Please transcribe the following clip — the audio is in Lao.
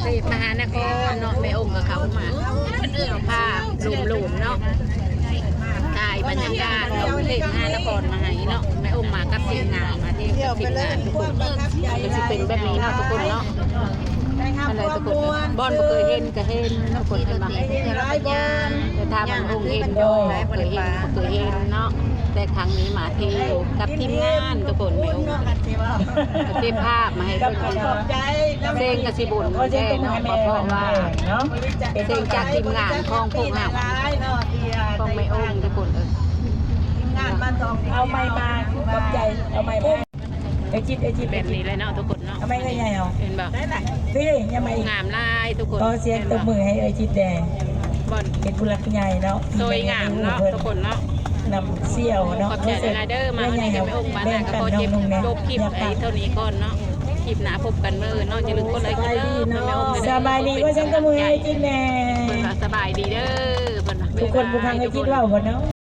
ເທບມະຫານະຄອນເນາະ ແມ່ອົງກໍເຂົ້າມາ ພາບລົມໆເນາະ ຖ່າຍບັນຍາກາດເນາະ ເທບມະຫານະຄອນມາໃຫ້ເນາະ ແມ່ອົງມາກັບທີມງານ ມາເທບກັບທີມງານທຸກຄົນ ກໍຊິເປັນແບບນີ້ເນາະທຸກຄົນເນາະ ອັນໃດທຸກຄົນ ບ່ອນບໍ່ເຄີຍເຫັນກໍເຫັນເນາະ ຄົນເຫັນບໍ່ ແຕ່ຖ້າມັນຄົງເຫັນຢູ່ ເຄີຍເຫັນ ເຄີຍເຫັນເນາະ ແຕ່ຄັ້ງນີ້ມາເທບກັບທີມງານທຸກຄົນ ແມ່ອົງ ເກັບພາບມາໃຫ້ເພິ່ນ ເສັງກະຊິບຸນແທ້ເນາະ ເພາະວ່າເສັງຈາກທີມງານຂອງພວກເຮົາ ຂອງແມ່ອົງທຸກຄົນເອີຍ ເອົາໄມ້ມາ ຂອບໃຈ ເອົາໄມ້ມາ ເອີຈິດ ເອີຈິດ ແບບນີ້ແຫຼະເນາະທຸກຄົນເນາະ ເອົາໄມ້ໃຫຍ່ເອົາ ເຫັນບໍ່ ນີ້ ງາມຫຼາຍທຸກຄົນ ຂໍສຽງຕົບມືໃຫ້ເອີຈິດແດ່ ບ່ອນ ເປັນຜູ້ຫຼັກຜູ້ໃຫຍ່ເນາະ ສວຍງາມເນາະທຸກຄົນເນາະ ນຳສ່ຽວເນາະ ຂອບໃຈຫຼາຍໆເດີ ມາໃຫ້ແມ່ອົງມານະ ກໍຂໍຈົບຄລິບໄວ້ເທົ່ານີ້ກ່ອນເນາະ ຄລິບໜ້າພົບກັນເດີເນາະ ຢ່າລືມກົດໄລກົດເດີ ແມ່ອົງ ສະບາຍດີ ຂໍສຽງຕົບມືໃຫ້ເອີຈິດແດ່ ເພິ່ນວ່າສະບາຍດີເດີ ເພິ່ນວ່າ ທຸກຄົນຜູ້ຟັງເອີຈິດເວົ້າບໍ່ເນາະ